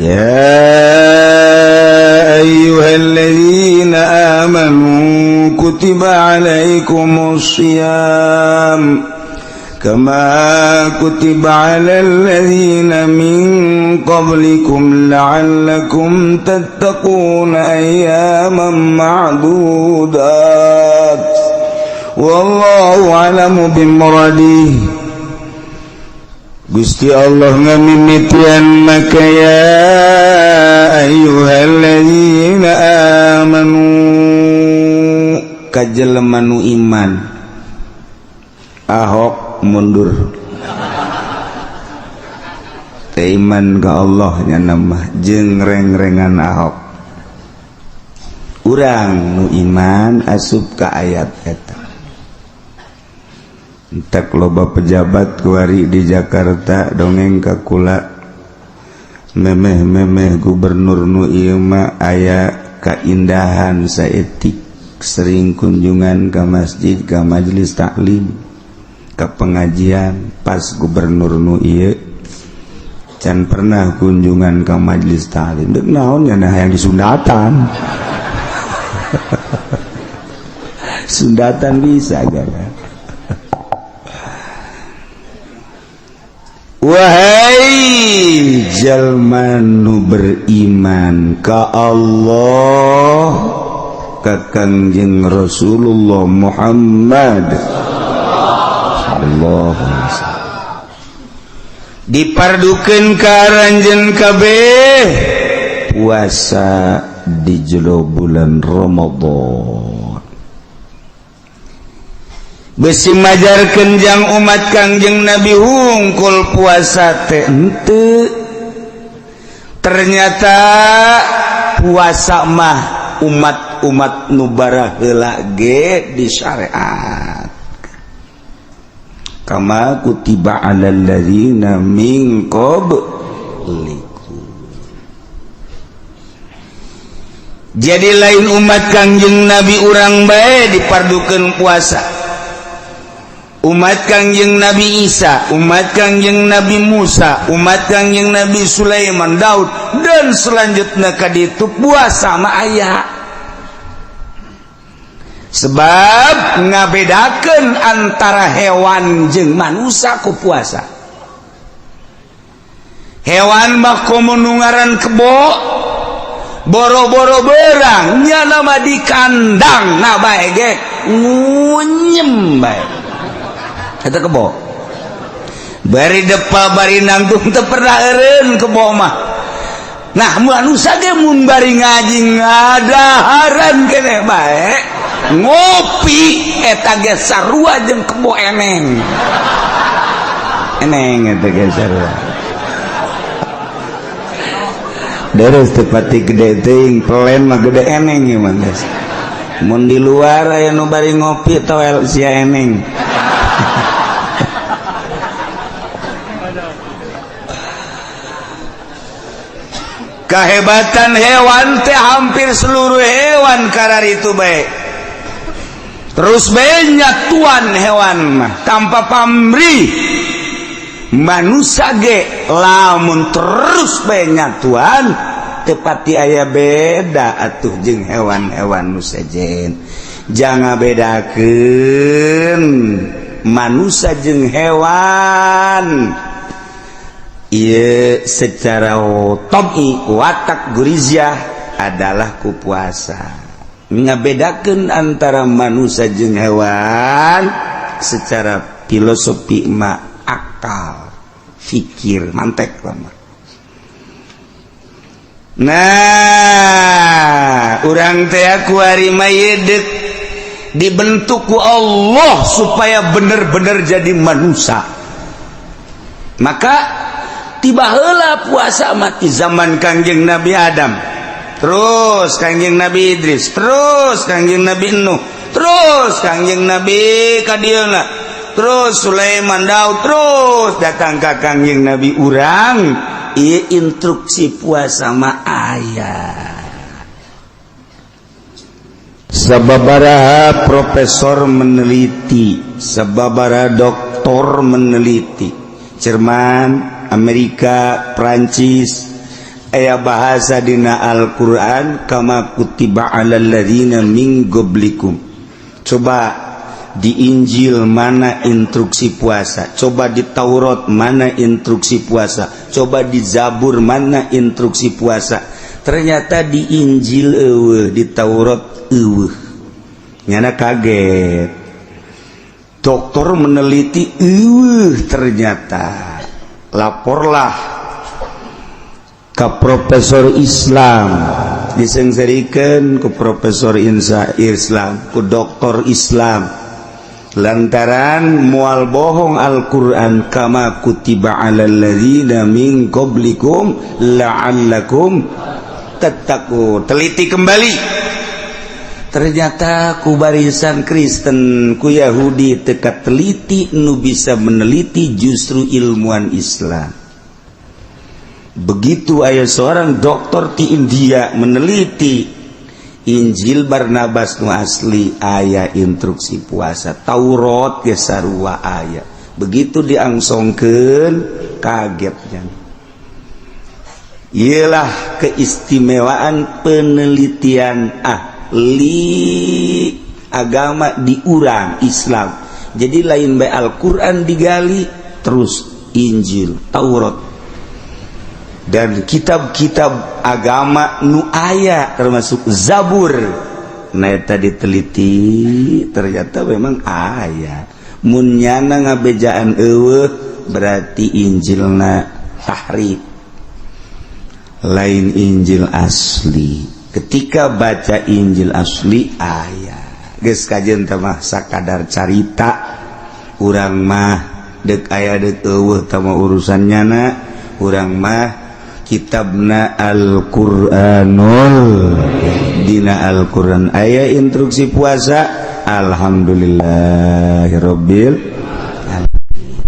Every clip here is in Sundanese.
Ya ayyuhalladzina amanu kutiba alaikumus shiyam kama kutiba alal ladzina min qablikum la'allakum tattaquna ayyaman ma'dudat wallahu a'lamu bimuradihi. Gusti Allah ngamimitian maka ya ayyuhalladzina amanu ka jelema nu iman. Ahok mundur teh iman ka Allah nya mah jeung reng-rengan Ahok. Urang nu iman asup ka ayat eta. Entek loba pejabat kuari di Jakarta dongeng ka kula memeh-memeh gubernur nu ieu mah aya kaindahan saetik sering kunjungan ke masjid, ke majelis taklim, ke pengajian. Pas gubernur nu ieu can pernah kunjungan ke majelis taklim, dek naon nya nah yang disundatan. Sundatan bisa gak? Wahai jalma nu beriman ka Allah, ka Kangjeng Rasulullah Muhammad sallallahu alaihi wasallam, dipardukeun ka aranjeun kabeh puasa di jero bulan Ramadan. Besi majarkeun jang umat Kangjeng Nabi hungkul puasa teh henteu. Ternyata puasa mah umat-umat nu baraheula ge di syariat. Kama kutiba alal ladzina min qablikum. Jadi lain umat Kangjeng Nabi urang bae dipardukeun puasa. Umat Kangjeng Nabi Isa, umat Kangjeng Nabi Musa, umat Kangjeng Nabi Sulaiman, Daud, dan selanjutnya ka ditu puasa mah aya. Sebab ngabedakeun antara hewan jeung manusia ku puasa. Hewan mah komo nu ngaran kebo, boro-boro berang nya mah di kandang na bae ge ngunyem bae. Eta kebo bari depa bari nangtung teu pernah eureun kebo mah. Nah manusia ge mun bari ngaji ngadaharan keneh bae ngopi eta ge sarua jeung kebo eneng. Eneng eta ge sarua. Deres teu pati gede teuing, pelen mah gede eneng ieu mah geus. Mun di luar aya nu bari ngopi toel sia eneng. Kehebatan hewan teh hampir seluruh hewan karar itu baik. Terus banyak tuan hewan mah tanpa pamrih. Manusia ge lamun terus banyak tuan tepati aya beda atuh jeung hewan-hewan nu sejen. Jangan bedakeun manusia jeung hewan. Ieu secara tabii watak guriziah adalah ku puasa. Ngabedakeun antara manusia jeung hewan secara filosofi ma akal fikir mantek lama. Nah, urang teh kuari mah deuk dibentuk ku Allah supaya bener-bener jadi manusia. Maka tiba heula puasa mati zaman Kangjeng Nabi Adam, terus Kangjeng Nabi Idris, terus Kangjeng Nabi Nuh, terus Kangjeng Nabi kadieuna, terus Sulaiman, Daud, terus datang ka Kangjeng Nabi urang. Ieu instruksi puasa mah aya. Sababaraha profesor meneliti, sababaraha doktor meneliti, Jerman, Amerika, Prancis, Aya bahasa dina Al-Qur'an, kama kutiba alal ladzina min qablikum. Coba di Injil mana instruksi puasa, coba di Taurat mana instruksi puasa, coba di Zabur mana instruksi puasa. Ternyata di Injil euweuh, di Taurat euweuh. Nyana kaget, dokter meneliti, euweuh. Ternyata laporlah ke profesor Islam, disengserikan ke profesor Insa Islam, ke dokter Islam, lantaran mual bohong Al-Quran, kama kutiba alal ladzina min qablikum la'allakum tattaqun. Teliti kembali, ternyata ku barisan Kristen, ku Yahudi teka teliti. Nu bisa meneliti justru ilmuwan Islam. Begitu aya seorang dokter di India meneliti Injil Barnabas nu asli, aya instruksi puasa. Taurat ge sarua aya. Begitu diangsongkeun, kagetnya. Ialah keistimewaan penelitian ahli agama di urang Islam. Jadi lain bae Al-Quran digali terus, Injil, Taurat, dan kitab-kitab agama nu aya, termasuk Zabur. Nah, eta diteliti, ternyata memang aya. Mun nyana ngabejaan euweuh, berarti Injilna tahrif, lain Injil asli. Ketika baca Injil asli, aya. Geus kajeun teh mah sakadar carita. Urang mah dek aya dek euweuh tah mah urusan nyana. Urang mah kitabna Al-Qur'anul. Dina Al-Qur'an aya instruksi puasa. Alhamdulillahirabbil alamin.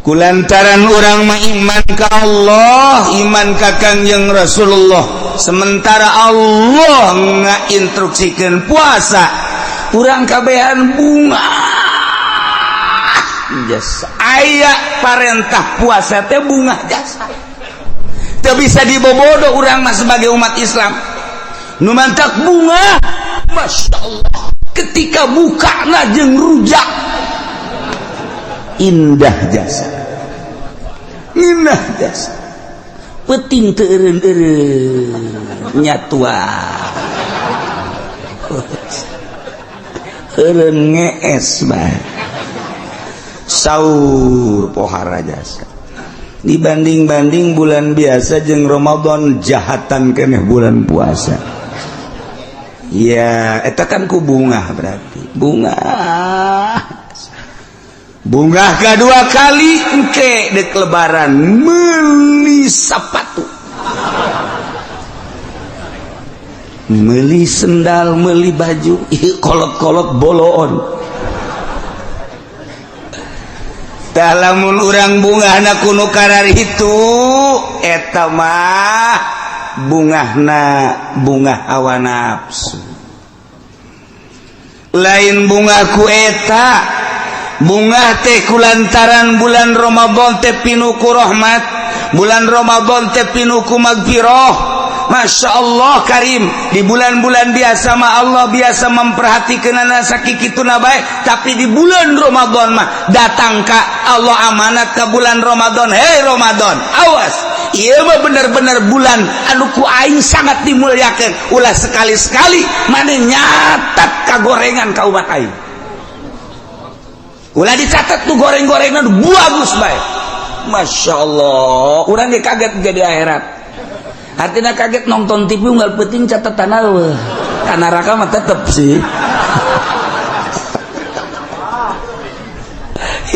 Kulantaran urang mah iman ka Allah, iman ka Kangjeng Rasulullah, sementara Allah ngainstruksikeun puasa, urang kabehan bungah jasa. Aya parentah puasa teh bungah jasa. Teu bisa dibobodo urang mah sebagai umat Islam. Nu mantak bungah, Masya Allah, ketika buka jeung rujak indah jasa, indah jasa. Peting teu eureun-eureun nyatua, eureun ngees bae, saur pohara jasa. Dibanding-banding bulan biasa jeung Ramadan, jahatan keneh bulan puasa ya. Eta kan ku bungah, berarti bungah. Bungah kedua kali engke dek Lebaran, meuli sepatu, meuli sendal, meuli baju. Ih, kolot-kolot boloon. Tah, lamun urang bungahna ku nu kararitu, eta mah bungahna bungah hawa nafsu, lain bungah ku eta. Bungah teh kulantaran bulan Ramadan teh pinuh ku rahmat, bulan Ramadan teh pinuh ku magfirah. Masya Allah Karim. Di bulan-bulan biasa mah Allah biasa memperhatikan anak sakituna baik, tapi di bulan Ramadan mah datang ka Allah amanat ke bulan Ramadan, "Hei Ramadan, awas, ieu mah bener-bener bulan anu ku aing sangat dimuliakan. Ulah sekali-sekali maneh nyatat kagorengan ka umat aing. Ulah dicatat tuh goreng-gorengan bagus baik." Masya Allah, urang ge kaget jadi akhirat. Artinya kaget nonton TV nggak penting catatan euweuh. Karena neraka mah tetep sih.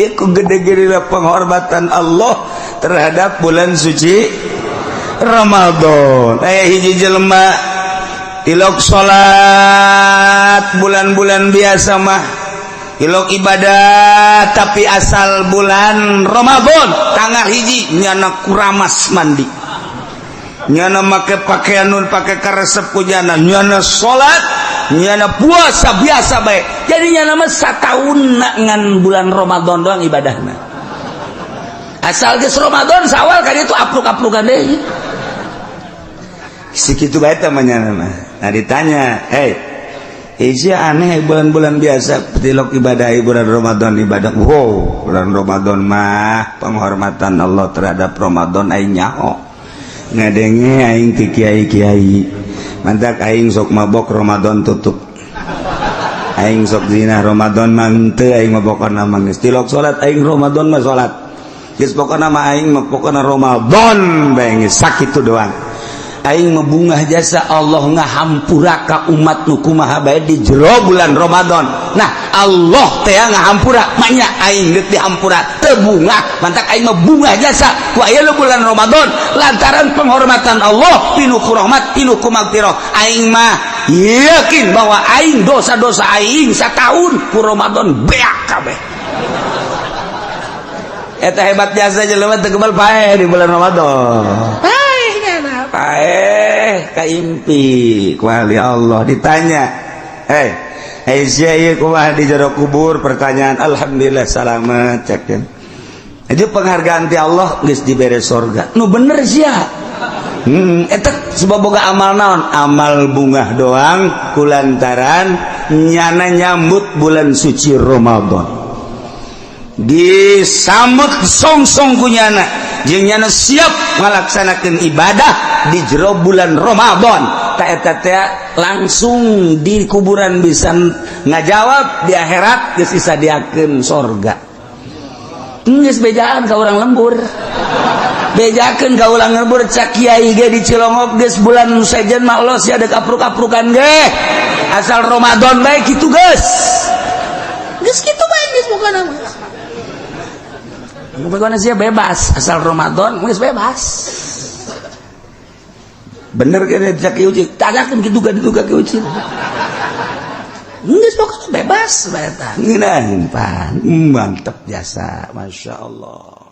Iku gede-gede penghormatan Allah terhadap bulan suci Ramadan. Aya hiji jelema tilok salat bulan-bulan biasa mah, tilok ibadah, tapi asal bulan Ramadan tanggal 1, nyana kuramas mandi, nyana make pakaian nun pake karesep ku nyana, nyana salat, nyana puasa biasa baik. Jadi nyana mah sataun ngan bulan Ramadan doang ibadahna. Asal geus Ramadan, Sawal kan itu apruk-aprukan deui. Segitu bae temannya mah. Nah, ditanya, "Hey, Isi aneh, bulan-bulan biasa tilok ibadah, bulan Ramadan ibadah." Wow, bulan Ramadan mah penghormatan Allah terhadap Ramadan. Aing nyaho ngadenge aing ti kiai-kiai, mantak aing sok mabok Ramadan tutup, aing sok zina Ramadan mah henteu, aing mah pokona mah geus tilok salat aing Ramadan mah salat geus, pokona mah aing mah pokona Ramadan bae geus sakitu doang. Aing mah bungah jasa Allah ngahampura ka umat nu kumaha bae di jero bulan Ramadan. Nah, Allah teh ngahampura, maknya aing geus dihampura teu bungah. Mantak aing mah bungah jasa ku aya bulan Ramadan lantaran penghormatan Allah pinuh ku rahmat, pinuh ku magfirah. Aing mah yakin bahwa aing dosa-dosa aing setahun ku Ramadan beak kabeh. Eta hebat jasa jelema teu kebal paeh di bulan Ramadan. Paeh kaimpi ku ahli Allah. Ditanya, "Hei, hei sia, ieu kumaha di jero kubur?" Pertanyaan, "Alhamdulillah selamat," cek kan. Itu penghargaan ti Allah, geus dibere sorga. Nu bener sia. Eta sebab boga amal naon? Amal bungah doang kulantaran nyana nyambut bulan suci Ramadan, disambut song-song ku nyana, jeung nyana siap ngalaksanakeun ibadah di jero bulan Ramadan. Tak eta teh langsung di kuburan bisa ngajawab, di akhirat geus disadiakeun sorga. Geus bejaan ka urang lembur, bejakeun ka urang lembur. Cak kiai ge di Cilongok, geus bulan sejen mah Allah sia dek apruk-aprukan ge, asal Ramadan bae kitu. Geus geus kitu bae, geus pokona mah. Pokoknya sih bebas, asal Ramadan geus bebas. Bener kan cak Uci? Tanyakeun kitu ka ditu ka Ki Uci. Geus pokoknya bebas bae eta. Ngeunaheun pan. Mantep jasa, Masya Allah.